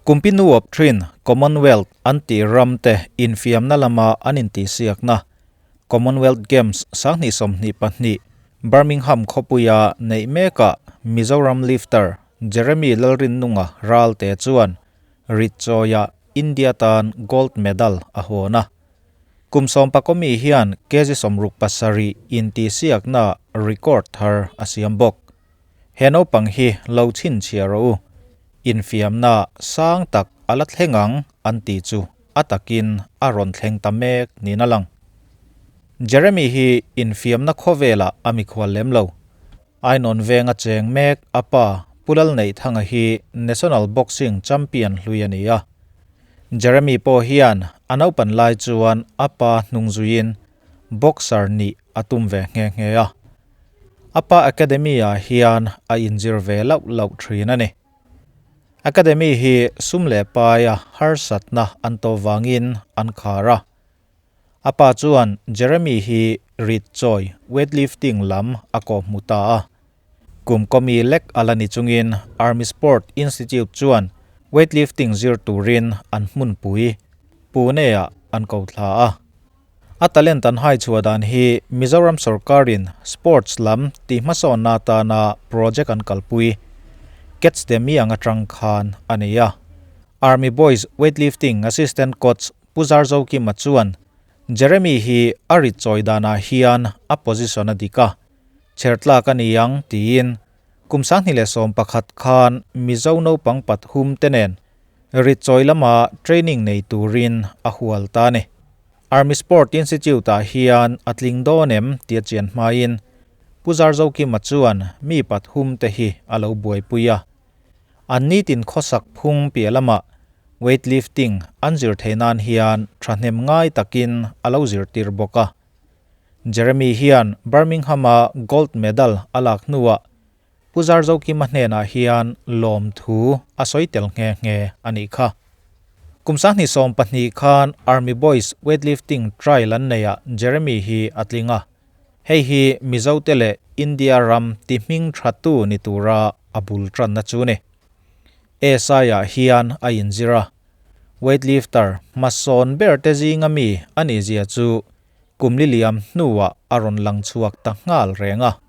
Kumpinu awp thin Commonwealth an tih ram te infiamna lama an intihsiakna Commonwealth Games 2022 Birmingham khawpuia neih mekah Mizoram lifter Jeremy Lalrinnunga Ralte chuan rit chawia India tan gold medal a hawn a. Kum 11 mi hian kg 67 intihsiakna record thar a siam bawk. He naupang hi lo chhinchhiah rawh u. Infiamna sang tak a la thleng ang an tih chu a takin a rawn thleng ta mek niin a lang. Jeremy hi infiamna khawvelah a mikhual lem lo. Ainawn venga cheng mek a pa Pu Lalneihthanga hi National Boxing Champion hlui a ni a. Jeremy pawh hian a naupan lai chuan a pa hnung zuiin boxer nih a tum ve nghe nghe a. A pa Academy ah hian a inzir ve lauh lauh thin a ni. Academy hi sum leh paia harsatna an to vangin an khar a. A pa chuan Jeremy hi rit chawi weightlifting lam a kawh hmu ta a. Kum kawmi lek a la ni chungin Army Sport Institute chuan weightlifting zir turin an hmunpui Pune-ah an ko thla a. A talent an hai chhuah dan hi Mizoram sorkarin sports lam tih hmasawnna atana project an kalpui Catch the Miang atang khan a ni a. Army Boys Weightlifting Assistant Coach Pu Zarzokima chuan Jeremy hi a rit chawi danah hian a position a dik a, chhertlak a ni ang tiin kum 2011 khan Mizo naupang pathum te nen rit chawi lama training nei turin a hual ta a ni. Army Sport Institute ah hian a tling dawn em tih a chian hmain Pu Zarzokima chuan mi pathum te hi a lo buaipui a. An nitin khawsak phung piah lamah weightlifting an zir theih nan hian thahnem ngai takin a lo zirtir bawk a. Jeremy hian Birmingham-a gold medal a lak hnuah Pu Zarzokima hnenah hian lawmthu a sawi tel nghe nghe a nih kha. Kum 2012 khan Army Boys Weightlifting Trial an neihah Jeremy hi a tling a. Hei hi Mizote leh India ram ti hming thatu ni tura a bul tanna chu ni. SI-ah hian a inzir a. Weightlifter hmasawn ber te zinga mi a nih zia chu kum li liam hnuah a rawn lang chhuak ta nghal reng a.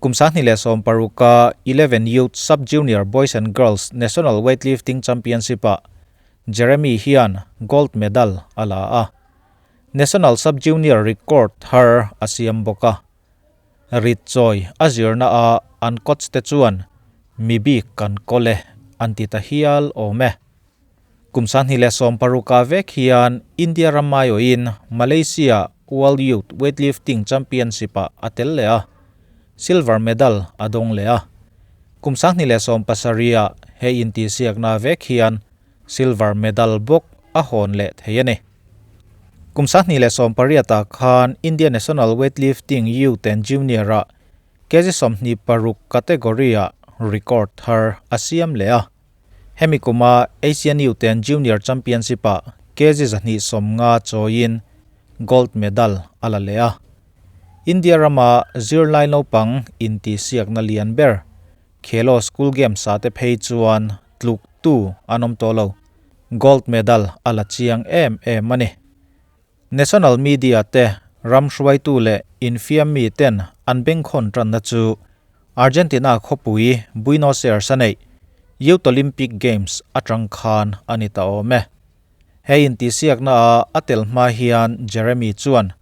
Kum 2016-a 11 Youth Sub-Junior Boys and Girls National Weightlifting Championship-ah Jeremy hian gold medal a la a. National Sub-Junior record thar a siam bawk a. Rit chawi a zirna a an coach te chuan mi bik kan kawl e an ti ta hial awm e. Kum 2016-ah vek hian India ram aiawhin Malaysia World Youth Weightlifting Championship-ah a tel leh a, silver medal a dawng leh a. Kum 2017-ah he intihsiakna vek hian silver medal bawk a hawn leh thei a ni. Kum 2018-ah khan India National Weightlifting Youth and Junior-ah kg 26 category-ah record thar a siam leh a. Hemi kuma Asian Youth and Junior Championship-ah kg 150 chawiin gold medal a la leh a. India rama zirlai naupang intihsiakna lian ber Khelo School Games ah te phei chuan tluk tu an awm tawh lo. Gold medal a la chiang em em a ni. National media te ram hruaitu leh infiam mi ten an bengkhawn tanna chu Argentina khawpui Buenos Aires a neih Youth Olympic Games atang khan a ni ta awm e. Hei intihsiakna a a tel hma hian Jeremy chuan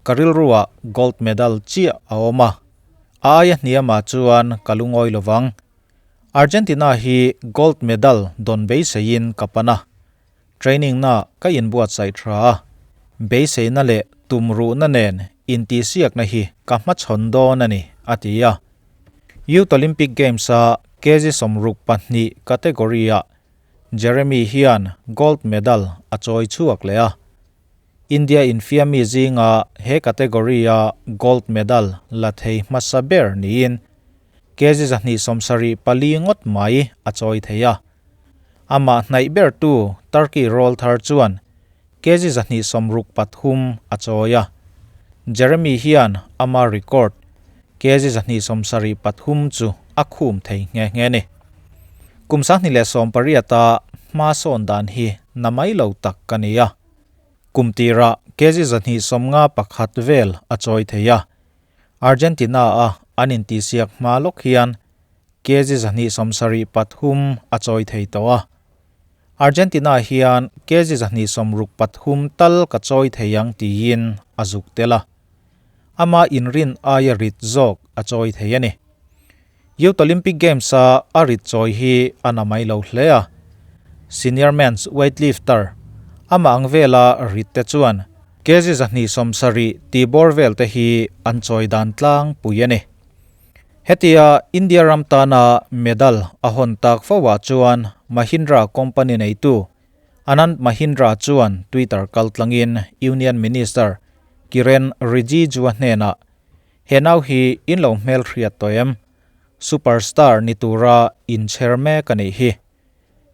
ka rilruah gold medal chiah a awm a, a aia hniamah chuan ka lungawi lovang. Argentina hi gold medal dawn beiseiin ka pan a, training na ka inbuatsaih tha a, beiseina leh tumruhna nen intihsiakna hi ka hmachhawn dawn a ni, a ti a. Youth Olympic Games a kg 62 category-ah Jeremy hian gold medal a chawi chhuak leh a. India infiami zinga he category-a gold medal la thei hmasa ber niin kg 174 ngawt mai a chawi thei a. Amah hnaih ber tu Turkey rawlthar chuan kg 163 a chawi a. Jeremy hian ama record kg 173 chu a khum thei nghe nghe ni. Kum 2018-ah hma sawn dan hi namai lo tak a ni a. Kum tirah kg 251 vel a chawi thei a. Argentina-a an intihsiak hma lawk hian kg 273 a chawi thei tawh a. Argentina hian kg 263 tal ka chawi thei ang tiin a zuk tel a. Ama inrin aia rit zawk a chawi thei a ni. Youth Olympic Games-a a rit chawi hi a na mai lo hle a. Senior Men's Weightlifter amah ang vela rit te chuan kg 270 tih bawr vel te hi an chawi dan tlangpui a ni. Hetia India ram tana medal a hawn tak fo ah chuan Mahindra company neitu Anand Mahindra chuan Twitter kaltlangin Union Minister Kiren Rijiju-a hnenah He nau hi in lo hmel hriat tawh em? Super star ni tura inchher mek a nih hi.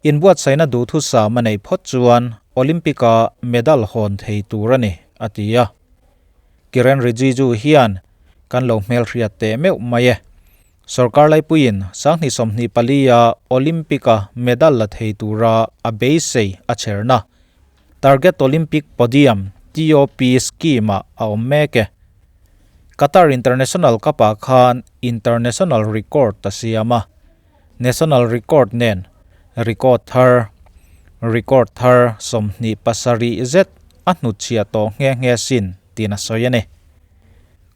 Inbuatsaihna duhthusam a neih phawt chuan Olympic-a medal hawn thei tur a ni, a ti a. Kiren Rijiju hian kan lo hmel hriat teh meuh mai e. Sorkar laipuiin 2024-a Olympic-a medal la thei tura a beisei a chherna Target Olympic Podium, TOP, scheme-ah a awm mek e. Qatar International Cup-ah khan international record a siam a, national record nen record thar record thar 27 zet a hnutchhiah tawh nghe nghe sin tiin a sawi a ni.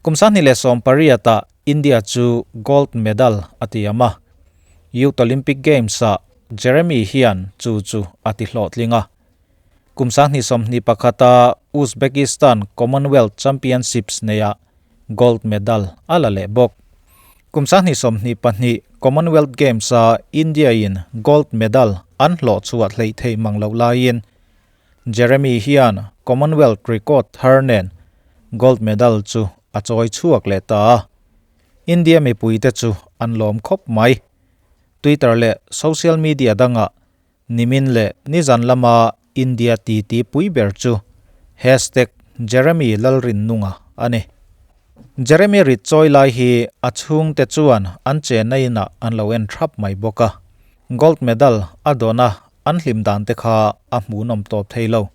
Kum 2018-ah India chu gold medal a tiam a, Youth Olympic Games-ah Jeremy hian chu chu a ti hlawhtling a. Kum 2021-a Uzbekistan Commonwealth Championships neihah gold medal a la leh bawk. Kum 2022 Commonwealth Games-a India-in gold medal an hlawh chhuah hleih theih mang loh laiin Jeremy hian Commonwealth record thar nen gold medal chu a chawi chhuak leh ta a. India mipuite chu an lawm khawp mai. Twitter leh social media dangah nimin leh nizan lama India titi pui ber chu hashtag Jeremy Lalrinnunga a ni. Jeremy rit chawi lai hi a chhungte chuan an chenna inah an lo en thap mai bawk a. Gold medal a dawn a, an hlim dan te kha a hmuhnawm tawp thei lo.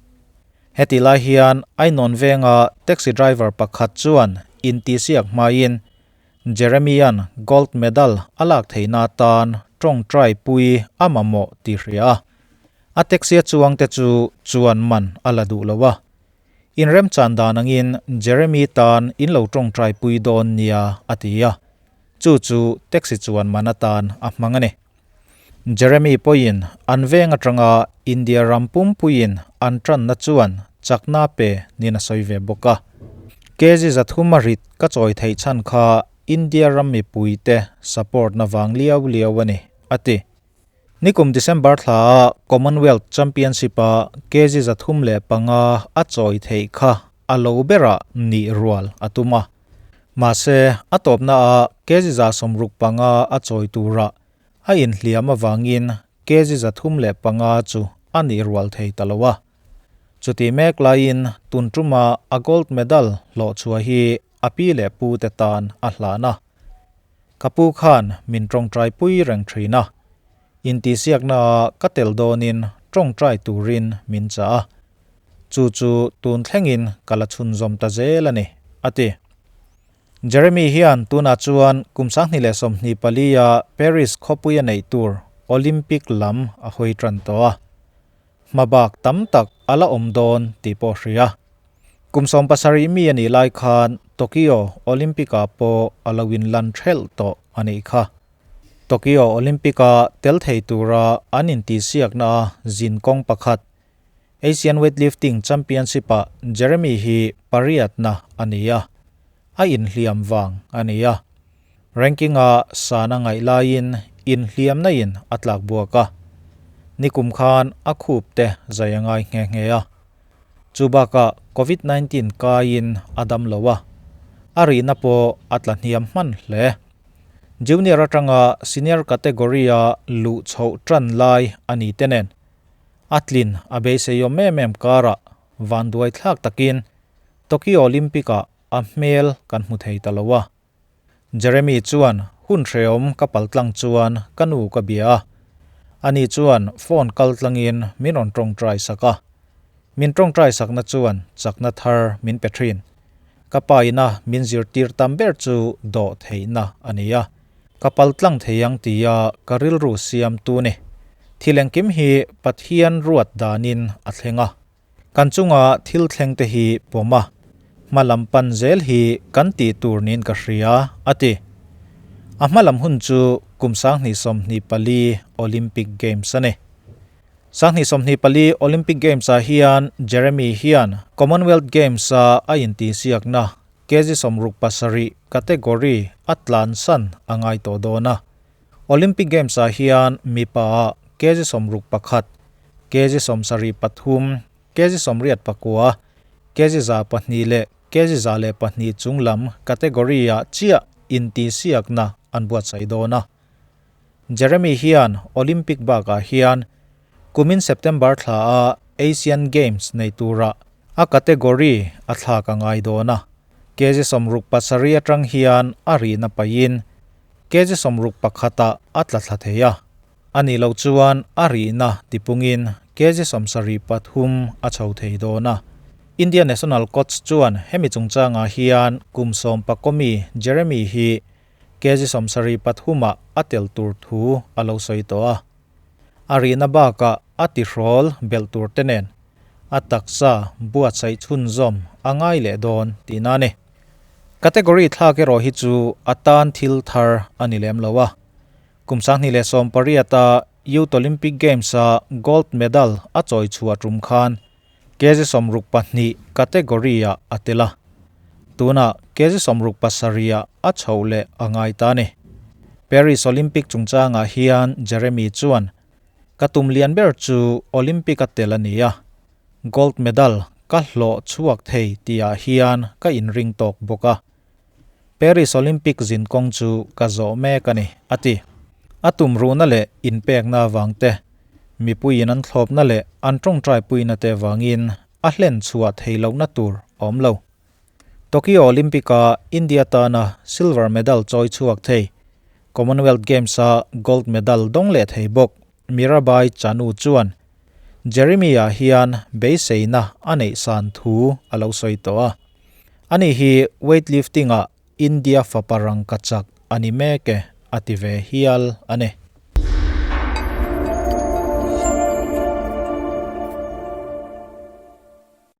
Heti lai hian Ainawn venga taxi driver pakhat chuan intihsiak hmaiin Jeremy-a'n gold medal a lak theihna atan tawngtai pui a mamawh tih hria a, a taxi a chuangte chu chuan man a la duh lo a. Inremchan dan angin Jeremy tan in lo tawngtai pui dawn nia a ti a, chu chu taxi chuan man atan a hmang a ni. Jeremy pawhin an veng atanga India ram pumpuiin an tanna chuan chakna pe niin a sawi ve bawk a. Kg 300 a rit ka chawi theih chhan kha India ram mipuite support na vang liau liau a ni, a ti. Nikum December thla a Commonwealth Championship a kg 305 a chawi theih kha a lo berah nih rual a tum a. Mahse, a tawpna a kg 65 a chawi turah A inhliam avangin kg 305 chu a nih rual thei ta lo a. Chutih mek laiin tun tuma a gold medal hlawh chhuah hi a pi leh pu te tan a hlan a. Ka pu khan min tawngtai pui reng thin a. Intihsiakna ah ka tel dawnin tawngtai turin min chah a. Chu chu tun thlengin ka la chhunzawm ta zel a ni, a ti. Jeremy hian tunah chuan kum 2024-a Paris khawpui a neih tur Olympic lam a hawi tan tawh a. Hmabak tam tak a la awm dawn tih pawh hria. Kum 17 mi a nih lai khan Tokyo Olympic-ah pawh a lo inlan thelh tawh a nih kha. Tokyo Olympic-a tel thei tura an intihsiakna a zin kawng pakhat Asian Weightlifting Championship-ah Jeremy hi pariatna a ni a, a inhliam vang a ni a. Ranking-a san a ngaih laiin inhliamna in a tlak buak a. Nikum khan a khup te zai a ngai nghe nghe a. Chu bakah Covid-19 kaiin a dam lo a, a rihna pawh a tla hniam hman hle. Junior atanga senior category-a luh chhoh tan lai a ni te nen. A tlin a beisei awm em em karah vanduai thlak takin Tokyo Olympic-ah a hmel kan hmu thei ta lo a. Jeremy chuan hun hrehawm ka paltlang chuan ka nu ka bia a. Ani chuan phone kal tlangin min rawn tawngtai sak a. Min tawngtai sakna chuan chakna thar min pe thin. Ka pa ina min zirtir tam ber chu dawh theihna a ni a. Ka pal tlang thei ang tia ka rilru siam tu ni. Thil engkim hi Pathian ruat danin a thleng a. Kan chunga thil thleng te hi pawm a, hma lam pan zel hi kan tih tur niin ka hria, a ti. A hma lam hun chu kum 2024 Olympic Games a ni. 2024 Olympic Games-ah hian Jeremy hian Commonwealth Games-a a intihsiakna kg 67 category a tlansan a ngai tawh dawn a. Olympic Games-ah hian mipa-ah kg 61, kg 73, kg 89, kg 102 leh kg 102 chung lam category-ah chiah intihsiakna an buatsaih dawn a. Jeremy hian Olympic bakah hian kumin September thla-a Asian Games nei tura a category a thlak a ngai dawn a. Kg 67 atang hian a rihna paihin kg 61 ah a tla thla thei a, a nih loh chuan a rihna tipungin kg 73 a chho thei dawn a. India national coach chuan hemi chungchangah hian kum 14 mi Jeremy hi kg 73 ah a tel tur thu a lo sawi tawh a. A rihna bakah a tihrawl belh tur te nen a taksa buatsaih chhunzawm a ngai leh dawn tihna a ni. Category thlak erawh hi chu a tan thil thar a ni lem lo a. Kum 2018 a Youth Olympic Games a gold medal a chawi chhuah tum khan kg 62 category ah a tel a. Tunah kg 67 ah a chhoh leh a ngai ta a ni. Paris Olympic chungchangah hian Jeremy chuan ka tum lian ber chu Olympic a tel a ni a. Gold medal ka hlawh chhuak thei tihah hian ka inring tawk bawk a. Paris Olympic zinkawng chu ka zawh mek a ni, a ti. A tumruhna leh inpekna avang te, mipuiin an thlawpna leh an tawngtaipuina te avangin a hlen chhuah thei lohna tur a awm lo. Tokyo Olympic-a India tana silver medal chawi chhuak thei, Commonwealth Games-a gold medal dawng leh thei bawk Mirabai Chanu chuan Jeremy-a hian beiseina a neih san thu a lo sawi tawh a. Ani hi weightlifting-ah India fapa rangkachak a ni mek e, a ti ve hial a ni.